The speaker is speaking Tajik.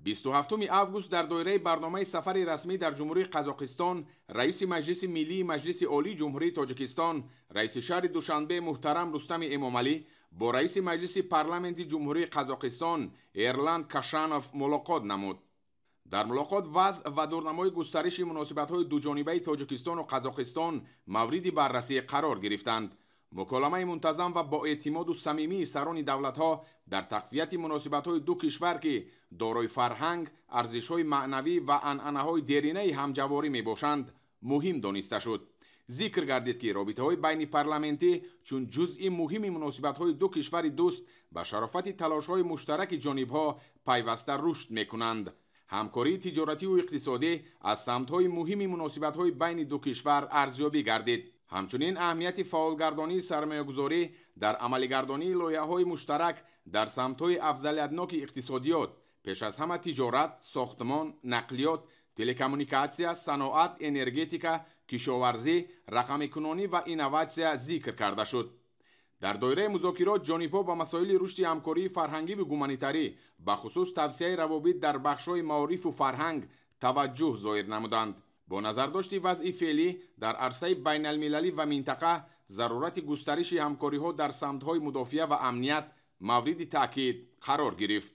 27 август дар доираи барномаи сафари расмӣ дар Ҷумҳурии Қазоқистон раиси Маҷлиси Миллии Маҷлиси Олии Ҷумҳурии Тоҷикистон, раиси шаҳри Душанбе муҳтарам Рустами Эмомалӣ бо раиси Маҷлиси Парламенти Ҷумҳурии Қазоқистон Эрлан Кашанов мулоқот намуд. Дар мулоқот вазъ ва дурнамои густариши муносибатҳои дуҷонибаи Тоҷикистону Қазоқистон мавриди баррасӣ қарор гирифтанд. Муколамаи мунтазам ва боэътимоду самимии сарони давлатҳо дар тақвияти муносибатҳои ду кишвар, ки дорои фарҳанг, арзишҳои маънавӣ ва анъанаҳои деринаи ҳамҷаворӣ мебошанд, муҳим дониста шуд. Зикр гардид, ки робитаҳои байнипарламентӣ чун ҷузъи муҳими муносибатҳои ду кишвари дӯст ба шарофати талошҳои муштараки ҷонибҳо пайваста рушд мекунанд. Ҳамкории тиҷоративу иқтисодӣ аз самтҳои муҳими муносибатҳои байни ду кишвар арзёбӣ гардид. Ҳамчунин аҳамияти фаъолгардонии сармоягузорӣ дар амалигардонии лоиҳаҳои муштарак дар самтҳои афзалиятноки иқтисодиёт, пеш аз ҳама тиҷорат, сохтмон, нақлиёт, телекоммуникатсия, саноат, энергетика, кишоварзӣ, рақамикунонӣ ва инноватсия зикр карда шуд. Дар доираи музокирот ҷонибҳо ба масоили рушди ҳамкории фарҳангиву гуманитарӣ, бахусус тавсияи равобит дар бахшҳои маорифу фарҳанг таваҷҷӯҳ зоҳир намуданд. Бо назардошти вазъи феълӣ дар арсаи байналмилалӣ ва минтақа, зарурати густариши ҳамкориҳо дар самтҳои мудофиа ва амният мавриди таъкид қарор гирифт.